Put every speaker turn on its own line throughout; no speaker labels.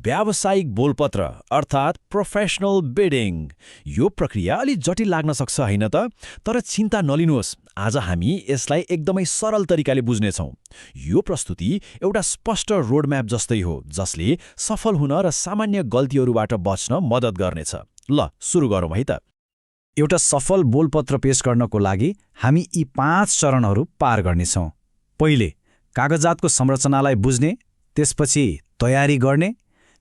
व्यावसायिक बोलपत्र अर्थात् professional bidding. यो प्रक्रिया अलि जटिल लाग्न सक्छ हैन त? तर चिन्ता नलिनुहोस्, आज हामी यसलाई एकदमै सरल तरिकाले बुझ्नेछौँ। यो प्रस्तुति एउटा स्पष्ट रोडम्याप जस्तै हो, जसले सफल हुन र सामान्य गल्तीहरूबाट बच्न मद्दत गर्नेछ। ल सुरु गरौँ है त।
एउटा सफल बोलपत्र पेश गर्नको लागि हामी यी 5 चरणहरू पार गर्नेछौँ। पहिले, कागजातको संरचनालाई बुझ्ने, त्यसपछि तयारी गर्ने,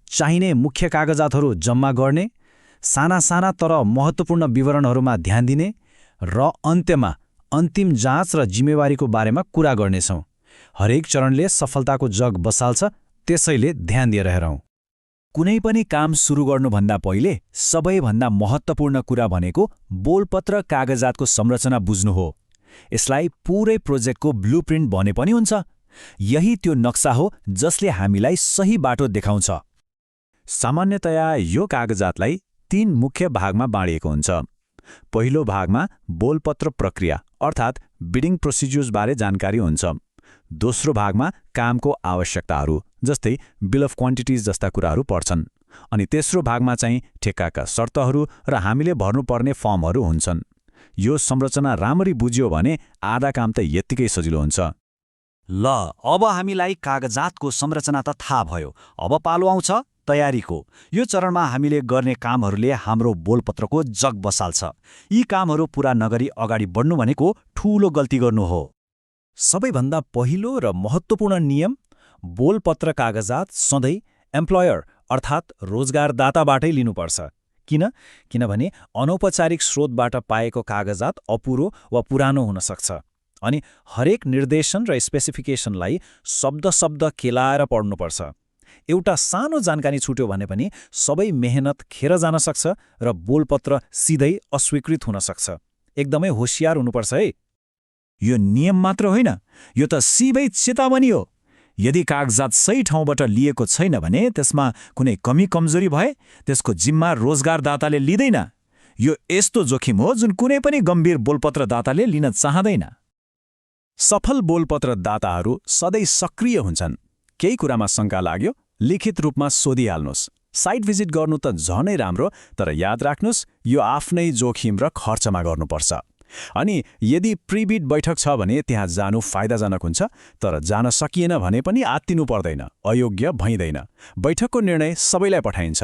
चाहिने मुख्य कागजातहरू जम्मा गर्ने, साना साना तर महत्त्वपूर्ण विवरणहरूमा ध्यान दिने र अन्त्यमा अन्तिम जाँच र जिम्मेवारीको बारेमा कुरा गर्नेछौँ। हरेक चरणले सफलताको जग बसाल्छ, त्यसैले ध्यान दिएर हेरौँ।
कुनै पनि काम सुरु गर्नुभन्दा पहिले सबैभन्दा महत्त्वपूर्ण कुरा भनेको बोलपत्र कागजातको संरचना बुझ्नु हो। यसलाई पूरै प्रोजेक्टको ब्लुप्रिन्ट भने पनि हुन्छ। यही त्यो नक्सा हो जसले हामीलाई सही बाटो देखाउँछ।
सामान्यतया यो कागजातलाई 3 मुख्य भागमा बाँडिएको हुन्छ। पहिलो भागमा बोलपत्र प्रक्रिया अर्थात् बिडिङ प्रोसिड्युर्सबारे जानकारी हुन्छ। दोस्रो भागमा कामको आवश्यकताहरू जस्तै बिल अफ क्वान्टिटिज जस्ता कुराहरू पर्छन्। अनि तेस्रो भागमा चाहिँ ठेक्काका शर्तहरू र हामीले भर्नुपर्ने फर्महरू हुन्छन्। यो संरचना राम्ररी बुझ्यो भने आधा काम त यत्तिकै सजिलो हुन्छ।
ल, अब हामीलाई कागजातको संरचना त थाहा भयो। अब पालो आउँछ तयारीको। यो चरणमा हामीले गर्ने कामहरूले हाम्रो बोलपत्रको जग बसाल्छ। यी कामहरू पूरा नगरी अगाडि बढ्नु भनेको ठूलो गल्ती गर्नु हो।
सबैभन्दा पहिलो र महत्त्वपूर्ण नियम, बोलपत्र कागजात सधैँ एम्प्लयर अर्थात् रोजगारदाताबाटै लिनुपर्छ। किनभने अनौपचारिक स्रोतबाट पाएको कागजात अपुरो वा पुरानो हुन सक्छ। अनि हरेक निर्देशन र स्पेसिफिकेसनलाई शब्द केलाएर पढ्नुपर्छ। एउटा सानो जानकारी छुट्यो भने पनि सबै मेहनत खेर जान सक्छ र बोलपत्र सिधै अस्वीकृत हुन सक्छ। एकदमै होशियार हुनुपर्छ है।
यो नियम मात्र होइन, यो त सिधै चेतावनी हो। यदि कागजात सही ठाउँबाट लिएको छैन भने त्यसमा कुनै कमी कमजोरी भए त्यसको जिम्मा रोजगारदाताले लिँदैन। यो यस्तो जोखिम हो जुन कुनै पनि गम्भीर बोलपत्रदाताले लिन चाहँदैन।
सफल बोलपत्रदाताहरू सधैँ सक्रिय हुन्छन्। केही कुरामा शङ्का लाग्यो, लिखित रूपमा सोधिहाल्नुहोस्। साइट भिजिट गर्नु त झनै राम्रो, तर याद राख्नुहोस् यो आफ्नै जोखिम र खर्चमा गर्नुपर्छ। अनि यदि प्रिबिड बैठक छ भने त्यहाँ जानु फाइदाजनक हुन्छ, तर जान सकिएन भने पनि आत्तिनु पर्दैन, अयोग्य भइँदैन। बैठकको निर्णय सबैलाई पठाइन्छ।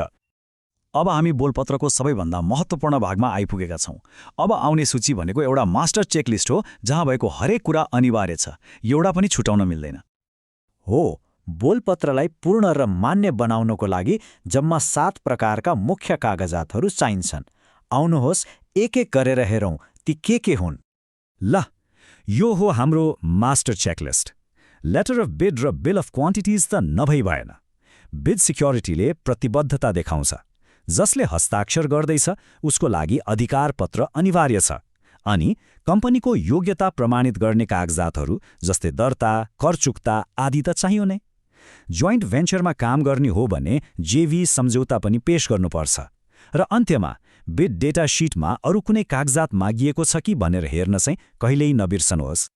अब हामी बोलपत्रको सबैभन्दा महत्त्वपूर्ण भागमा आइपुगेका छौँ। अब आउने सूची भनेको एउटा मास्टर चेकलिस्ट हो, जहाँ भएको हरेक कुरा अनिवार्य छ, एउटा पनि छुटाउन मिल्दैन। हो, बोलपत्रलाई पूर्ण र मान्य बनाउनको लागि जम्मा 7 प्रकारका मुख्य कागजातहरू चाहिन्छन्। आउनुहोस् एक-एक गरेर हेरौँ ती के हुन्।
ल, यो हो हाम्रो master checklist. Letter of bid र बिल अफ क्वान्टिटिज त नभई भएन। बिड सिक्योरिटीले प्रतिबद्धता देखाउँछ। जसले हस्ताक्षर गर्दैछ उसको लागि अधिकार पत्र अनिवार्य छ। अनि कम्पनीको योग्यता प्रमाणित गर्ने कागजातहरू जस्तै दर्ता, कर चुक्ता आदि त चाहियो नै। जोइन्ट भेन्चरमा काम गर्ने हो भने जेभी सम्झौता पनि पेश गर्नुपर्छ। र अन्त्यमा बिड डेटा शिटमा अरू कुनै कागजात मागिएको छ कि भनेर हेर्न चाहिँ कहिल्यै नबिर्सनुहोस्।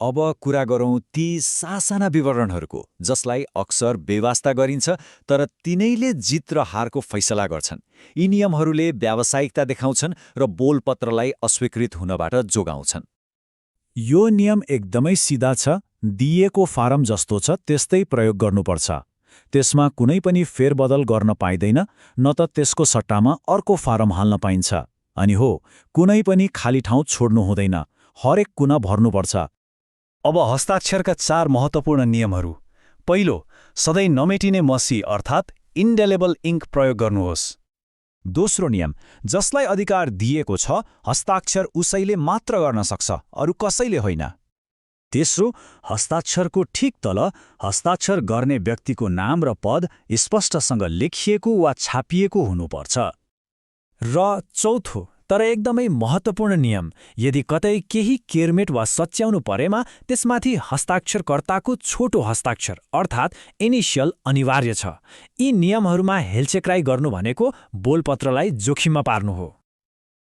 अब कुरा गरौँ ती सासाना विवरणहरूको, जसलाई अक्सर बेवास्ता गरिन्छ तर तिनैले जित र हारको फैसला गर्छन्। यी नियमहरूले व्यावसायिकता देखाउँछन् र बोलपत्रलाई अस्वीकृत हुनबाट जोगाउँछन्।
यो नियम एकदमै सिधा छ। दिएको फारम जस्तो छ त्यस्तै प्रयोग गर्नुपर्छ। त्यसमा कुनै पनि फेरबदल गर्न पाइँदैन, न त त्यसको सट्टामा अर्को फारम हाल्न पाइन्छ। अनि हो, कुनै पनि खाली ठाउँ छोड्नु हुँदैन, हरेक कुना भर्नुपर्छ।
अब हस्ताक्षरका 4 महत्त्वपूर्ण नियमहरू। पहिलो, सधैँ नमेटिने मसी अर्थात् इन्डेलेबल इङ्क प्रयोग गर्नुहोस्।
दोस्रो नियम, जसलाई अधिकार दिएको छ हस्ताक्षर उसैले मात्र गर्न सक्छ, अरू कसैले होइन। तेस्रो, हस्ताक्षरको ठिक तल हस्ताक्षर गर्ने व्यक्तिको नाम र पद स्पष्टसँग लेखिएको वा छापिएको हुनुपर्छ।
र चौथो, तर एकदमै महत्त्वपूर्ण नियम, यदि कतै केही केरमेट वा सच्याउनु परेमा त्यसमाथि हस्ताक्षरकर्ताको छोटो हस्ताक्षर अर्थात् इनिसियल अनिवार्य छ। यी नियमहरूमा हेलचेक्राइ गर्नु भनेको बोलपत्रलाई जोखिममा पार्नु हो।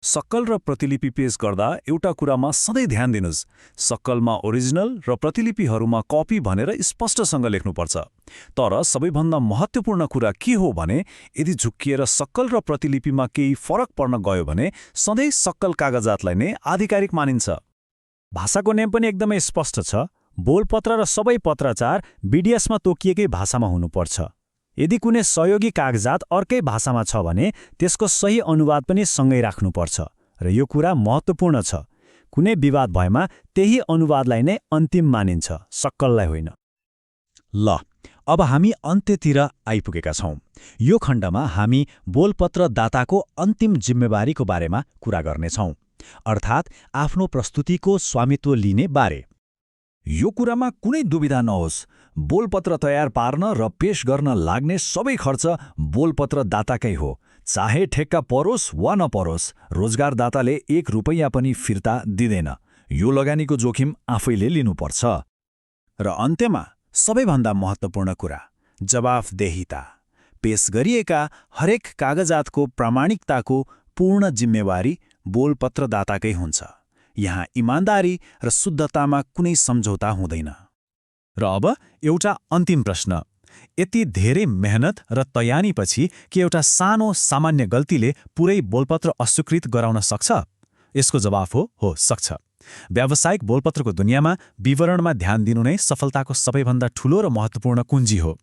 सक्कल र प्रतिलिपि पेश गर्दा एउटा कुरामा सधैँ ध्यान दिनुस्, सक्कलमा ओरिजिनल र प्रतिलिपिहरूमा कपी भनेर स्पष्टसँग लेख्नुपर्छ। तर सबैभन्दा महत्त्वपूर्ण कुरा के हो भने यदि झुक्किएर सक्कल र प्रतिलिपिमा केही फरक पर्न गयो भने सधैँ सक्कल कागजातलाई नै आधिकारिक मानिन्छ।
भाषाको नियम पनि एकदमै स्पष्ट छ। बोलपत्र र सबै पत्राचार BDSमा तोकिएकै भाषामा हुनुपर्छ। यदि कुनै सहयोगी कागजात अर्कै भाषामा छ भने त्यसको सही अनुवाद पनि सँगै राख्नुपर्छ र यो कुरा महत्त्वपूर्ण छ। कुनै विवाद भएमा त्यही अनुवादलाई नै अन्तिम मानिन्छ, सक्कललाई होइन।
ल, अब हामी अन्त्यतिर आइपुगेका छौं। यो खण्डमा हामी बोलपत्र दाताको अन्तिम जिम्मेवारीको बारेमा कुरा गर्नेछौं, अर्थात् आफ्नो प्रस्तुतिको स्वामित्व लिने बारे।
यो कुरामा कुनै दुविधा नहोस्, बोलपत्र तयार पार्न र पेश गर्न लाग्ने सबै खर्च बोलपत्र दाताकै हो। चाहे ठेक्का परोस् वा नपरोस्, रोजगारदाताले 1 रुपैयाँ पनि फिर्ता दिँदैन। यो लगानीको जोखिम आफैले लिनुपर्छ।
र अन्त्यमा सबैभन्दा महत्त्वपूर्ण कुरा, जवाफदेहिता। पेश गरिएका हरेक कागजातको प्रामाणिकताको पूर्ण जिम्मेवारी बोलपत्रदाताकै हुन्छ। यहाँ इमान्दारी र शुद्धतामा कुनै सम्झौता हुँदैन।
र अब एउटा अन्तिम प्रश्न, यति धेरै मेहनत र तयारीपछि के एउटा सानो सामान्य गल्तीले पुरै बोलपत्र अस्वीकृत गराउन सक्छ? यसको जवाफ हो सक्छ। व्यावसायिक बोलपत्रको दुनियाँमा विवरणमा ध्यान दिनु नै सफलताको सबैभन्दा ठूलो र महत्त्वपूर्ण कुञ्जी हो।